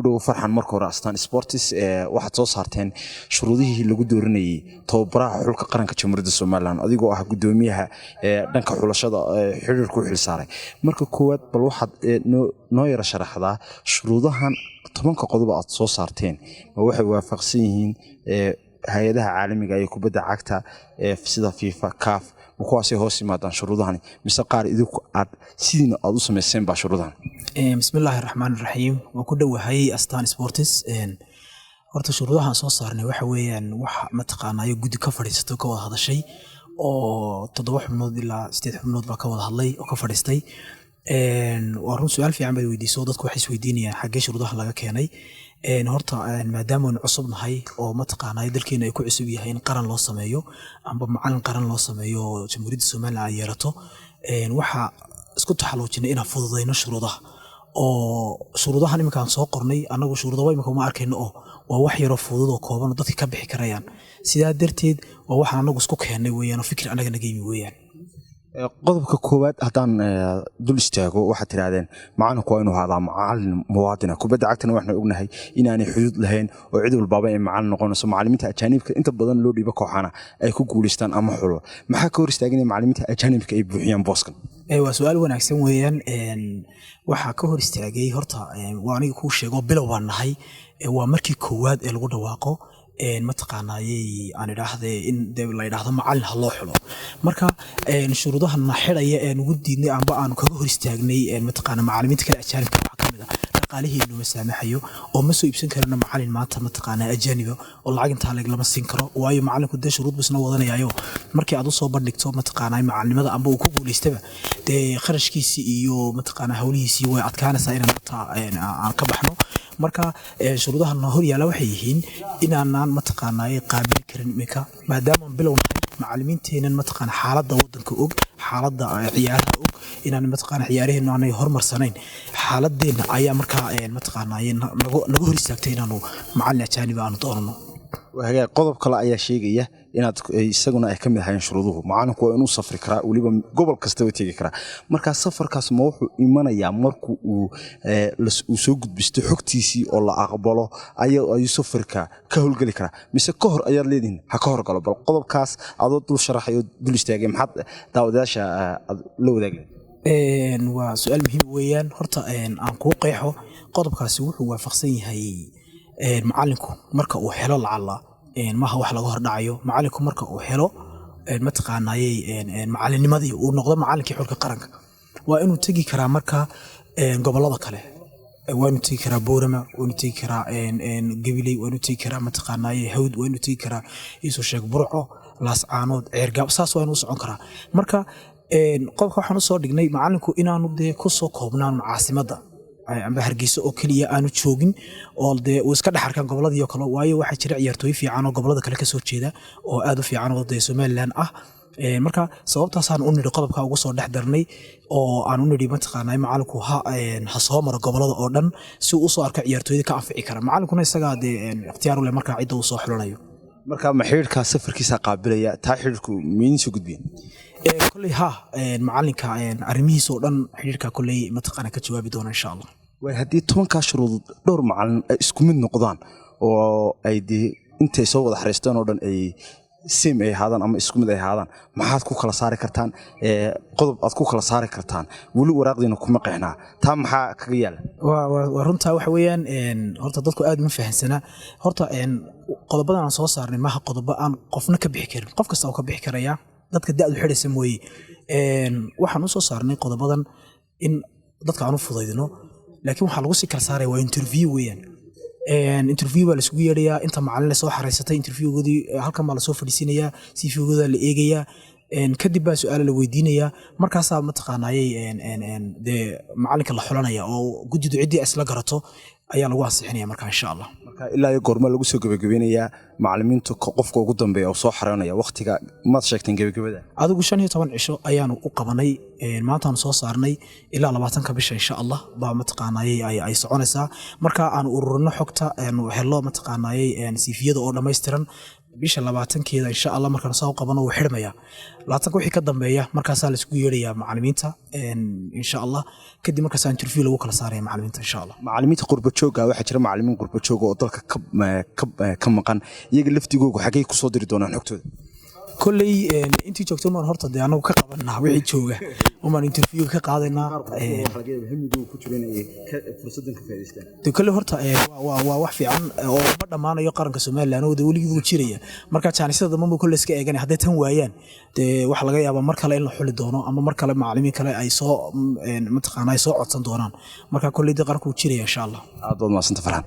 Dhow Farxan, marka hore Astaan Sports waxaad soo saarteen shuruudihii lagu dooranayay tababaraha xulka qaranka Jamhuuriyadda Somaliland, adigoo ah gudoomiyaha dhanka xulashada xiriirka u xilsaaray. Marka koowaad, bal waxaad noo yara sharaxdaa shuruudahan 10-ka qodob aad soo saarteen. Ma waxay waafaqsan yihiin hay-adaha caalamiga ee kubadda cagta sida FIFA, CAF? Ma kuwaasay hoos yimaadaan shuruudahani, mise qaar idinku aad sidiina aad u samayseen baa shuruudahan? Bismillaahi raxmaan raxiim. Waan ku dhowahay Astaan Sports. Horta shuruudahan soo saarnay waxa weeyaan wax mataqaanayo guddi ka fadhiisato, ka wada hadashay, oo toddoba xubnood ilaa sideed xubnood baa ka wada hadlay oo ka fadhiistay. Waa run, su-aal fiican baad weydiiso. Dadku waxay isweydiinayaan xaggee shuruudahan laga keenay. Horta maadaama aynu cusub nahay oo mataqaanaa dalkeena ay ku cusub yahay in qaran loo sameeyo amba macalin qaran loo sameeyo oo Jamhuuriyadda Somaliland ay yeelato, waxaa isku taxaluujinay inaan fududayno shuruudaha. Oo shuruudahan iminkaan soo qornay annagu shuruudaba imika uma arkayno, oo waa wax yaroo fudud oo kooban oo dadka ka bixi karayaan. Sidaa darteed waa waxaan annagu isku keennay weeyaan, oo fikir annaga naga yimi weeyaan. Qodobka koowaad haddaan dul istaago, waxaad tidhahdeen macalinku waa inuu ahaadaa macalin muwaadina. Kubadda cagtana waxaan ognahay inaanay xuduud lahayn oo cid walbaaba ay macalin noqonayso. Macalimiinta ajaanibka inta badan loo dhiibo kooxana ay ku guulaystaan ama xulo. Maxaa ka hor istaaginaya macalimiinta ajaanibka ay buuxiyaan booskan? Waa su-aal wanaagsan weeyaan. Waxaa ka hor istaagay horta waa aniga kuu sheego, bilow baan nahay. Waa markii koowaad ee lagu dhawaaqo mataqaanayey aan idhaahde in de la idhaahdo macalin ha loo xulo. Marka shuruudaha na xidhaya ee ugu diidnay amba aanu kaga hor istaagnay mataqaana macalimiinta kale ajaanibka waxaa ka mid ah dhaqaalihiinu ma saamaxayo, oo ma soo iibsan karano macalin maanta mataqaana ajaaniba, oo lacag intaa leeg lama siin karo. Waayo, macalinku dee shuruud buu isna wadanayaayo. Markii aad usoo bandhigto mataqaana macalinimada amba uu ku guulaystaba, dee kharashkiisii iyo mataqaana howlihiisii way adkaanaysaa inaan maanta aan ka baxno. Marka shuruudaha noo hor yaalla waxay yihiin inaanaan mataqaanaa qaabili karin iminka, maadaama aan bilow nahay, macalimiinteenan mataqaana xaaladda waddanka og, xaaladda ciyaaraha og, inaan mataqaana ciyaaraheenu aanay horumarsanayn. Xaaladeenna ayaa markaa mataqaanaa naga hor istaagtay inaanu macalin ajaaniba aanu doonano. Hagaag, qodob kale ayaa sheegaya inaad isaguna ay ka mid ahaayeen shuruuduhu: macalinku waa inuu safri karaa, weliba gobol kastaba tegi karaa. Markaa safarkaas ma wuxuu imanayaa marku uu soo gudbisto xogtiisii oo la aqbalo ayuu safarka ka howlgeli karaa, mise ka hor ayaad leedihin ha ka horgalo? Bal qodobkaas adoo dul sharaxay oo dul istaagay, maxaad daawadayaasha aad la wadaagi? Waa su-aal muhiim weeyaan. Horta aan kuu qeexo, qodobkaasi wuxuu waafaqsan yahay macalinku marka uu helo lacala, maaha wax laga hordhacayo. Macalinku marka uu helo mataqaanayey macalinimadii, uu noqdo macalinkii xulka qaranka, waa inuu tegi karaa marka gobolada kale. Waa inuu tegi karaa Boorama, waa inuu tegi karaa Gabiley, waa inuu tegi karaa mataqaanayey Hawd, waa inuu tegi karaa, iisoo sheeg, Burco, Laascaanood, Ceergaab. Saas waa inuu socon karaa. Marka qodobka waxaan usoo dhignay macalinku inaanu dee kusoo koobnaan caasimadda amba Hargeysa oo keliya aanu joogin, oo dee uu iska dhex arkaan gobolladii oo kale. Waayo, waxaa jira ciyaartooy fiican oo gobollada kale kasoo jeeda oo aad u fiican oo dee Somaliland ah. Marka sababtaasaan u nidhi qodobka ugu soo dhex darnay, oo aan u nidhi mataqaanaa macalinku ha soo maro gobollada oo dhan si uu usoo arko ciyaartooyda ka anfici kara. Macalinkuna isagaa dee ikhtiyaar u leh markaa cidda uu soo xulanayo. Marka ma xidhiirkaa safarkiisa qaabilaya? Taa xidhiirku miidin soo gudbiyeen? Kolley ha, macalinka arrimihiisa oo dhan xidhiirka kolley mataqaana ka jawaabi doona, insha Allah. Waay, haddii 10-kaa shuruudood dhowr macalin ay isku mid noqdaan, oo ay dee intay soo wada xariisteen oo dhan ay same ay ahaadaan ama isku mid ay ahaadaan, maxaad ku kala saari kartaan? Qodob aad ku kala saari kartaan weli waraaqdiina kuma qeexnaa. Taa maxaa kaga yaala? Waa runtaa. Waxa weeyaan horta dadku aad ma fahansana. Horta qodobadan aan soo saarnay maaha qodobo aan qofna ka bixi karin. Qof kasta oo ka bixi karaya, dadka da'du xidhaysa mooye. Waxaan u soo saarnay qodobadan in dadka aan u fudaydino, laakiin waxaa lagu sii kala saaraya waa interview weeyaan. Interview baa laisugu yeedhayaa inta macalin la soo xareysatay. Interviewgoodii halkan baa lasoo fadhiisinayaa, CV-gooda la eegayaa, kadib baa su-aala la weydiinayaa. Markaasaa mataqaanayey dee macalinka la xulanaya, oo guddidu ciddii isla garato ayaa lagu ansixinaya marka, insha Allah. Marka ilaa iyo goorma lagu soo gebagabeynayaa macalimiintu qofka ugu dambeeya oo soo xareynaya? Waqtiga maad sheegteen gebagabada? Adigu 15 cisho ayaanu u qabanay. Maantaanu soo saarnay, ilaa 20-ka bisha, insha Allah, baa mataqaanayey ay soconaysaa. Marka aanu ururino xogta, aanu helo mataqaanayey CV-yada oo dhammaystiran. Bisha 20-keeda, insha Allah, markaan soo qabano wuu xidhmayaa. 20-ka wixii ka dambeeya markaasaa la isku yeedhayaa macalimiinta, insha Allah. Kadib markaasaa interview lagu kala saaraya macalimiinta, insha Allah. Macalimiinta qurba jooga, waxaa jira macalimiin qurba jooga oo dalka ka maqan. Iyaga laftigoogu xaggay kusoo diri doonaan xogtooda? Kolley intii joogto umaan horta dee anagu ka qabanaa. Wixii jooga umaan interview ka qaadaynaa. Dee kolley horta waa wax fiican oo ma dhammaanayo qaranka Somaliland oo dee weligii buu jiraya. Marka jaanisyada dambe buu kolley iska eeganaya. Hadday tan waayaan, dee waxaa laga yaabaa mar kale in la xuli doono ama mar kale macalimiin kale ay soo mataqaana ay soo codsan doonaan. Marka kolley dee qaranku wuu jiraya, insha Allah. Aad baad mahadsanta, Farxaan.